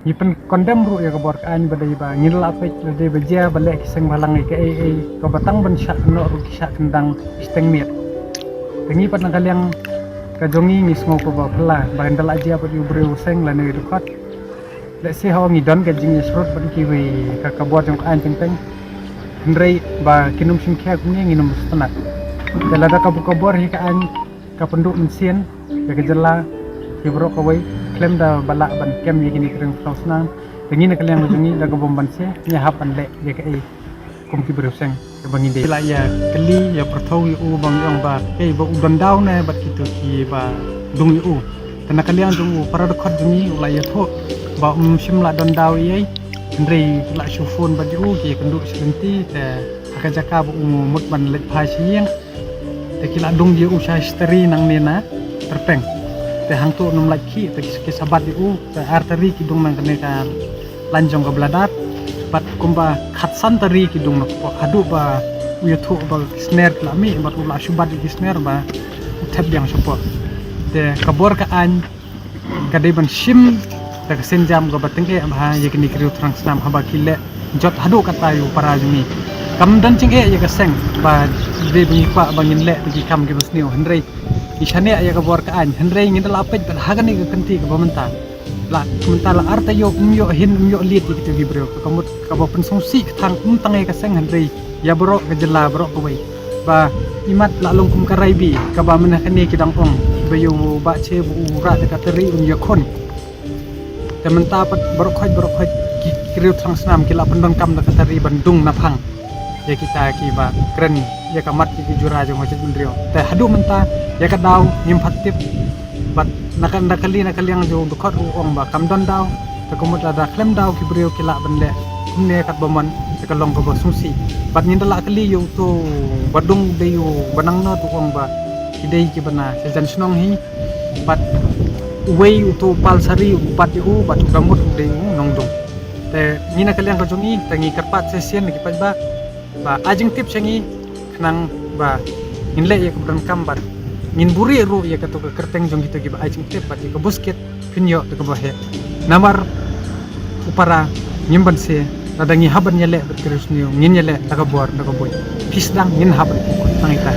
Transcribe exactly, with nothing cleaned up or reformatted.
Ngi pyn condemn ruh ïa ka bor ka aiñ ba dei ba ngin lah peit lada dei ba jia ba leh ki seng bhalang ïa kaei kaei kaba tang ban shah kynnoh ruh ki shah kyndang shiteng miet. Te ngi pat na ka liang ka jong ngi ngi sngew kaba phylla ba ynda lah jia bad u briew u seng lane u dkhot. Lehse ho ngi don ka jingïasyrut bad kiwei ka ka bor jong ka aiñ teng teng. Hynrei ba kin ym shim khia kumne ngin ym sngewtynnat. Te lada ka bor ka bor hi ka aiñ ka pynduh mynsiem ïa ka jylla ïa baroh kawei khlem da ba lah ban kem ïa kine ki ring phrau snam. Te ngi na ka liang ka jong ngi da ka bym ban se ngi hap ban leh ïa kaei kum ki briew seng kaba ngi dei. Lah ïa kylli ïa pyrthuh ïa u ba ngi ong ba ei ba u don daw ne bad kito kiba dung ïa u. Te na ka liang jong u para dkhot jong ngi u la ïathuh ba um shym la don daw ïa ei. Hynrei la shu phone bad ïa u ki ïakynduh sha lynti te ha ka jaka ba u mut ban leit phai sha ïing. Te ki la dung ïa u sha sha tari nangne na tyrpeng. Te hangto nym lait khih te ki sabat ïa u te ar tari ki dung nang kane ka lain jong ka bladar. Bad kumba khatsan tari ki dung na kpoh haduh ba u ïathuh ba ki sner ki la mih bad u la shu bat ïa ki sner ba u thep biang shapoh. Te ka bor ka aiñ ka dei ban shim da ka sienjam kaba tyngeh bha ïa kine ki riew thrang snam haba ki leh jot haduh katta ïa u para jong ngi. Kam don jingeh ïa ka seng ba dei ba ngi kwah ba ngin leh da ki kam kiba sniew hynrei ngi shaniah ïa ka bor ka aiñ hynrei ngin da la peit bad ha kane ka kynti kaba mynta. La mynta la ar taïew um ïoh hin um ïoh liet ïa kito ki briew ka mut kaba pynsngewsih ka thang um tang ïa ka seng hynrei ïa baroh ka jylla baroh kawei. Ba imat la long kum ka raibi kaba mynta kane ki dang ong ba ïa u Bah Che ba u rah da ka tari un ïakhun. Te mynta pat baroh khoit baroh khoit ki riew thrang snam ki la pyndonkam da ka tari ban dung na phang ïa kita kiba kren ïa ka mat ïa ki jura jong ka jaitbynriew. Te haduh mynta ïa ka daw ngim pat tip. Bad na ka na ka liang na ka liang jong u dkhot u ong ba kam don daw. Te ka mut lada khlem daw ki briew ki lah ban leh kumne katba mon te ka long kaba sngewsih. Bad ngin da lah kylli ïa uto ba dung dei u ba nangno u ong ba ki dei kiba na sha jan shnong hi. Bad uwei uto u Pal Sari u bat ïa u bad u Damut u dei u nongdung. Te ngi na ka liang ka jong ngi te ngi kyrpad shisien na ki paidbah ba ai jingtip sha ngi khnang ba ngin leh ïa kaba donkam bad ngin buhrieh ruh ïa kato ka kyrteng jong kito kiba ai jingtip bad ïa ka buskit phin ïoh da kaba heh. Namar u para ngim ban se lada ngi hap ban ïaleh bad ki riewsniew ngin ïaleh da ka bor da ka buit. Phi sdang ngin hap ban pynkhot tang ita.